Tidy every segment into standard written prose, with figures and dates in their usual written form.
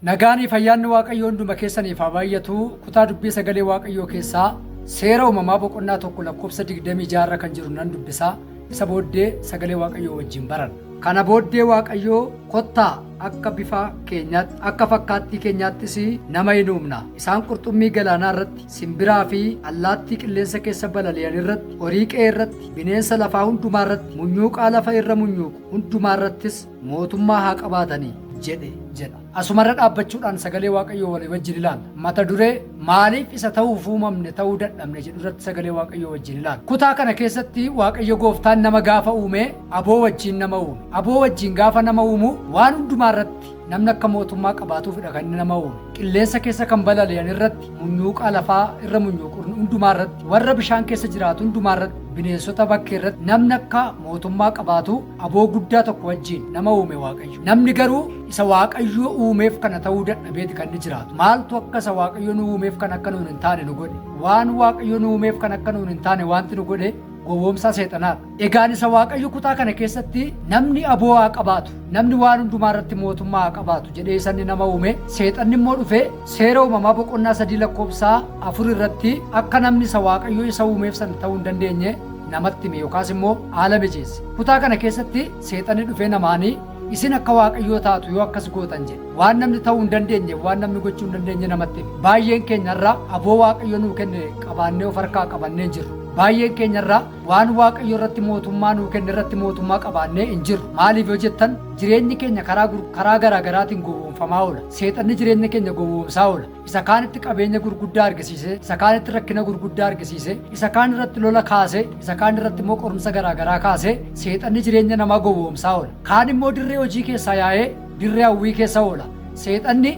Nagaanii fayyaanni Waaqayyoo hunduma keessaniif haa baay'atu. Kutaa dubbii sagalee Waaqayyoo keessaa seera uumamaa boqonnaa 1 lakkoofsa 26 irra kan jiru nan dubbisa. Isa booddee sagalee Waaqayyoo wajjin baranna. Kana booddee Waaqayyoo, Kottaa akka bifa keenyaatti, akka fakkaattii keenyaattis nama in uumna. Isaan qurxummii galaanaa irratti, simbiraa fi allaattii qilleensa keessa balali'an irratti, horii qe'ee irratti, bineensa lafaa hundumaa irratti, munyuuqaa lafa irra munyuuqu hundumaa irrattis mootummaa haa qabaatanii jedhe jedha. Asumarra dhaabbachuudhaan sagalee Waaqayyoo walii wajjin ilaalla. Mata duree maaliif isa ta'uuf uumamne ta'uu dadhabne jedhu irratti sagalee Waaqayyoo wajjin ilaalla. Kutaa kana keessatti Waaqayyo gooftaan nama gaafa uume aboo wajjin nama uume. Aboo wajjin gaafa nama uumu waan hundumaa irratti namni akka mootummaa qabaatuufidha kan inni nama uume. Qilleensa keessa kan balali'an irratti, munyuuqaa lafaa irra munyuuqu hundumaa irratti, warra bishaan keessa jiraatu hundumaa irratti, bineensota bakkee irratti namni akka mootummaa qabaatu aboo guddaa tokko wajjin nama uume Waaqayyo. Namni garuu isa Waaqayyo uumeef kana ta'uu dadhabeeti kan inni jiraatu. Maaltu akka isa Waaqayyo nu uumeef kan akka nuun hin taane nu godhe? Waan Waaqayyo nu uumeef kan akka nuun hin taane wanti nu godhe gowwoomsaa seexanaadha. Egaan isa Waaqayyo kutaa kana keessatti namni aboo haa qabaatu, namni waan hundumaa irratti mootummaa haa qabaatu jedhee isa inni nama uume, seexanni immoo dhufee seera uumamaa boqonnaa 3 lakkoofsa 4 irratti akka namni isa Waaqayyo isa uumeef sana ta'uu hin dandeenye namatti hime yookaas immoo haala mijeesse. Kutaa kana keessatti seexanni dhufee namaanii isin akka Waaqayyoo taatu yoo akkas gootan jedhe. Waan namni ta'uu hin dandeenye, waan namni gochuu hin dandeenye namatti hime. Baay'een keenya irraa aboo Waaqayyo nuu kenne qabaannee of harkaa qabannee hin jirru. Baay'een keenya irraa waan Waaqayyo irratti mootummaa nuu kenne irratti mootummaa qabaannee hin jirru. Maaliif yoo jettan jireenyi keenya karaa karaa garaa garaatiin gowwoomfamaa oola. Seexanni jireenya keenya gowwoomsaa oola. Isa kaanitti qabeenya gurguddaa argisiise, isa kaanitti rakkina gurguddaa argisiise, isa kaan irratti lola kaase, isa kaan irratti immoo qorumsa garaa garaa kaase, seexanni jireenya namaa gowwoomsaa oola. Kaan immoo dirree hojii keessaa yaa'ee dirree hawwii keessa oola. Seexanni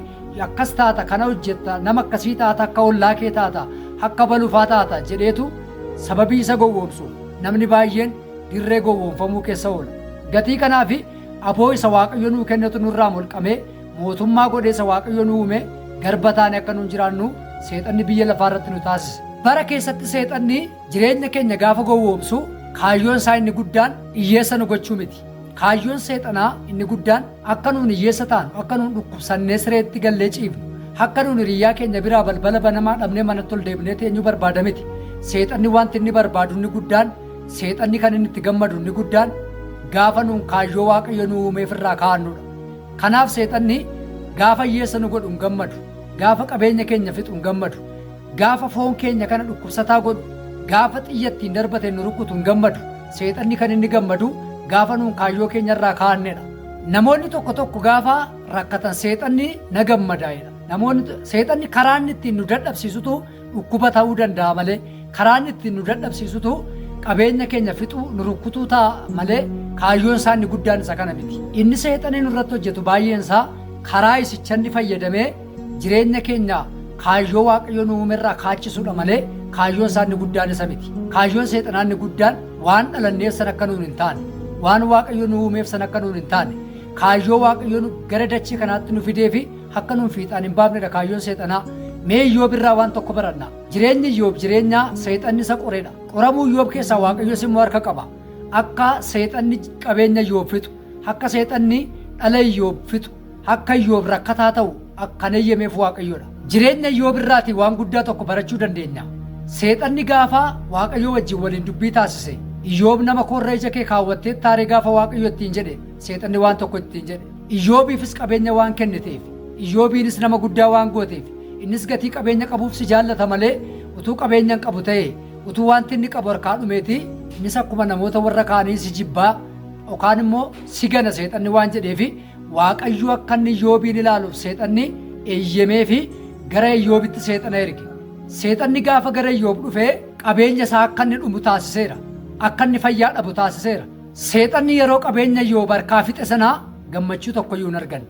akkas taata, kana hojjetta, nama akkasii taata, akka ollaa kee taata, akka balufaa taata jedheetu sababii isa gowwoomsuuf namni baay'een dirree gowwoomfamuu keessa oola. Gatii kanaafi aboo isa Waaqayyo nuu kennetu nurraa molqamee mootummaa godhee isa Waaqayyo nu uume garba taane akka nuun jiraannu seexanni biyya lafaa irratti nu taasise. Bara keessatti seexanni jireenya keenya gaafa gowwoomsu kaayyoon isaa inni guddaan hiyyeessa nu gochuu miti. Kaayyoon seexanaa inni guddaan akka nuun hiyyeessa taanu, akka nuun dhukkubsannee sireetti gallee ciifnu, akka nuun hiriyyaa keenya biraa balbala banamaa dhabnee manatti ol deebinee teenyuu barbaada miti. Seexanni wanti inni barbaadu inni guddaan, seexanni kan inni itti gammadu inni guddaan gaafa nuun kaayyoo Waaqayyo nu uumeef irraa kaa'annudha. Kanaaf seexanni gaafa hiyyeessa nu godhu hin gammadu. Gaafa qabeenya keenya fixu hin gammadu. Gaafa foon keenya kana dhukkubsataa godhu, gaafa xiyya ittiin darbate nu rukutu hin gammadu. Seexanni kan inni gammadu gaafa nuun kaayyoo keenya irraa kaa'annedha. Namoonni tokko tokko gaafa rakkatan seexanni na gammada jedha. Namoonni seexanni karaa inni ittiin nu dadhabsiisutu dhukkuba ta'uu danda'a malee, karaa inni ittiin nu dadhabsiisutu qabeenya keenya fixuu nu rukkutuu ta'a malee kaayyoon isaa inni guddaan isa kana miti. Inni seexanni nurratti hojjetu baay'een isaa karaa isicha inni fayyadamee jireenya keenya kaayyoo Waaqayyo nu uume irraa kaachisuudha malee kaayyoon isaa inni guddaan isa miti. Kaayyoon seexanaa inni guddaan waan dhalanneef sana akka nuun hin taane, waan Waaqayyo nu uumeef sana akka nuun hin taane, kaayyoo Waaqayyo nu gara dachee kanaatti nu fidee fi akka nuun fiixaan hin baafnedha kaayyoon seexanaa. Mee Iyyoob irraa waan tokko baranna. Jireenyi Iyyoob jireenya seexanni isa qoredha. Qoramuu Iyyoob keessaa Waaqayyos immoo harka qaba. Akka seexanni qabeenya Iyyoob fixu, akka seexanni dhala Iyyoob fixu, akka Iyyoob rakkataa ta'u kan eeyyameef Waaqayyodha. Jireenya Iyyoob irraatii waan guddaa tokko barachuu dandeenya. Seexanni gaafa Waaqayyo wajjin waliin dubbii taasise, Iyyoob nama koorra ija kee kaawwattee taaree gaafa Waaqayyo ittiin jedhe, seexanni waan tokko ittiin jedhe. Iyyoobiifis qabeenya waan kenniteef, Iyyoobiinis nama guddaa waan gooteef, innis gatii qabeenya qabuuf si jaallata malee utuu qabeenya hin qabu ta'e, utuu wanti inni qabu harkaa dhumeeti, innis akkuma namoota warra kaanii si jibbaa yookaan immoo si gana seexanni waan jedheefi Waaqayyo akka inni Iyyoobiin ilaaluuf seexanni eeyyameefi gara Iyyoobitti seexana erge. Seexanni gaafa gara Iyyoob dhufee qabeenya isaa akka inni dhumu taasiseera. Akka inni fayyaa dhabu taasiseera. Seexanni yeroo qabeenya Iyyoob harkaa fixe sana gammachuu tokkoyyuu hin arganne.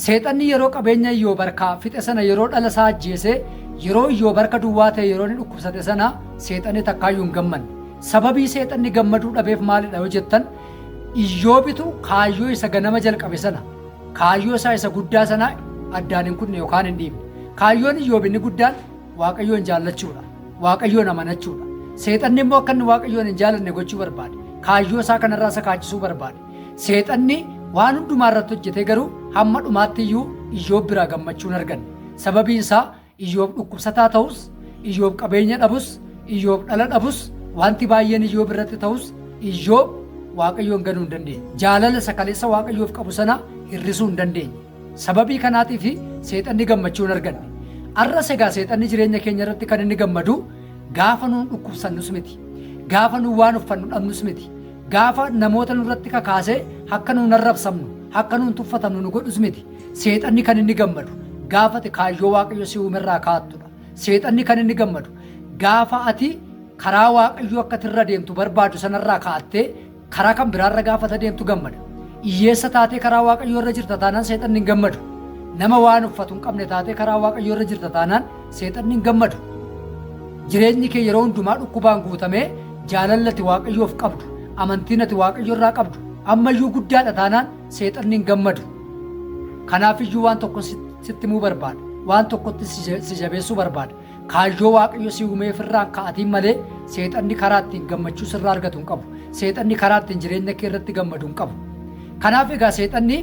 Seexanni yeroo qabeenya Iyyoob harkaa fixe sana, yeroo dhala isaa ajjeese, yeroo Iyyoob harka duwwaa ta'e, yeroo inni dhukkubsate sana seexanni takkaayyuu hin gammanne. Sababii seexanni gammaduu dhabeef maalidha yoo jettan, Iyyoobitu kaayyoo isa ganama jalqabe sana, kaayyoo isaa isa guddaa sana addaan hin kunne yookaan hin dhiifne. Kaayyoon Iyyoob inni guddaan Waaqayyoon jaallachuudha. Waaqayyoon amanachuudha. Seexanni immoo akka inni Waaqayyoon hin jaallanne gochuu barbaade. Kaayyoo isaa kanarraa isa kaachisuu barbaade. Seexanni waan hundumaa irratti hojjetee garuu hamma dhumaatti iyyuu Iyyoob biraa gammachuu hin arganne. Sababiin isaa Iyyoob dhukkubsataa ta'us, Iyyoob qabeenya dhabus, Iyyoob dhala dhabus, wanti baay'een Iyyoob irratti ta'us, Iyyoob Waaqayyoon ganuu hin dandeenye. Jaalala isa kaleessa Waaqayyoof qabu sana hir'isuu hin dandeenye. Sababii kanaatiif seexanni gammachuu hin arganne. Arras egaa seexanni jireenya keenya irratti kan inni gammadu gaafa nuun dhukkubsannus miti. Gaafa nuun waan uffannu dhabnus miti. Gaafa namoota nurratti kakaasee akka nuun arrabsamnu, akka nuun tuffatamnu nu godhus miti. Seexanni kan inni gammadu gaafa ati kaayyoo Waaqayyo si uumerraa kaattudha. Seexanni kan inni gammadu gaafa ati karaa Waaqayyo akka ati irra deemtu barbaadu sanarraa kaattee karaa kan biraarra gaafa ati deemtu gammada. Hiyyeessa taatee karaa Waaqayyoo irra jirta taanaan seexanni hin gammadu. Nama waan uffatu hin qabne taatee karaa Waaqayyoo irra jirta taanaan seexanni hin gammadu. Jireenyi kee yeroo hundumaa dhukkubaan guutamee jaalalli ati Waaqayyoof qabdu, amantiin ati Waaqayyo irraa qabdu ammayyuu guddaadha taanaan seexanni hin gammadu. Kanaafiyyuu waan tokko sitti himuu barbaada. Waan tokkotti si jabeessuu barbaada. Kaayyoo Waaqayyo si uumeef irraan ka'atiin malee seexanni karaa ittiin gammachuu sirraa argatu hin qabu. Seexanni karaa ittiin jireenya kee irratti gammadu hin qabu. Kanaaf egaa seexanni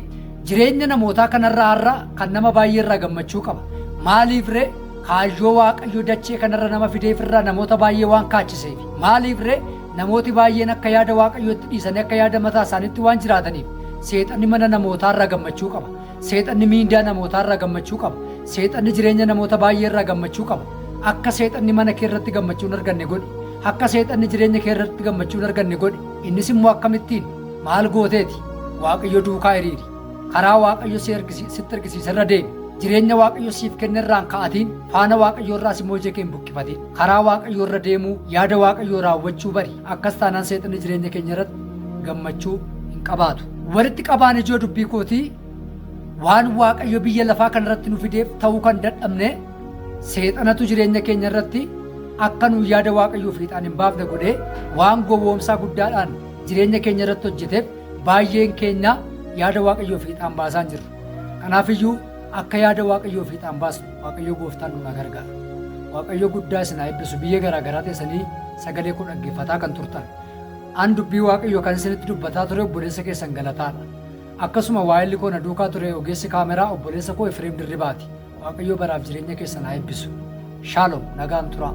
jireenya namootaa kanarraa har'a kan nama baay'ee irraa gammachuu qaba. Maaliif ree? Kaayyoo Waaqayyo dachee kanarra nama fideef irraa namoota baay'ee waan kaachiseef. Maaliif ree? Namooti baay'een akka yaada Waaqayyootti dhiisanii akka yaada mataa isaaniitti waan jiraataniif seexanni mana namootaa irraa gammachuu qaba. Seexanni miindaa namootaa irraa gammachuu qaba. Seexanni jireenya namoota baay'ee irraa gammachuu qaba. Akka seexanni mana kee irratti gammachuu hin arganne godhi. Akka seexanni jireenya kee irratti gammachuu hin arganne godhi. Innis immoo akkamittiin? Maal gooteeti? Waaqayyo duukaa hiriiri. Karaa Waaqayyo si sitti argisiise irra deemi. Jireenya Waaqayyo siif kenne irraan ka'atiin, faana Waaqayyoo irraas immoo ija kee hin buqqifatin. Karaa Waaqayyoo irra deemuu, yaada Waaqayyoo raawwachuu bari. Akkas taanaan seexanni jireenya keenya irratti gammachuu hin qabaatu. Walitti qabaan ijoo dubbii kootii waan Waaqayyo biyya lafaa kanarratti nu fideef ta'uu kan dadhabne seexanatu jireenya keenya irratti akka nu yaada Waaqayyoo fiixaan hin baafne godhee waan gowwoomsaa guddaadhaan jireenya keenya irratti hojjeteef baay'een keenya yaada Waaqayyoo fiixaan baasaa hin jirru. Kanaafiyyuu akka yaada Waaqayyoo fiixaan baasnu Waaqayyo gooftaan nu haa gargaaru. Waaqayyo guddaa isin haa eebbisu biyya garaa garaa teessanii sagalee koo dhaggeeffataa kan turtan. An dubbii Waaqayyoo kan isinitti dubbataa ture obboleessa keessan Galataadha. Akkasuma waa'illi koo na duukaa ture ogeessi kaameraa obboleessa koo Efreem Dirribaati. Waaqayyo baraaf jireenya keessan haa eebbisu. Shaalom nagaan turaa.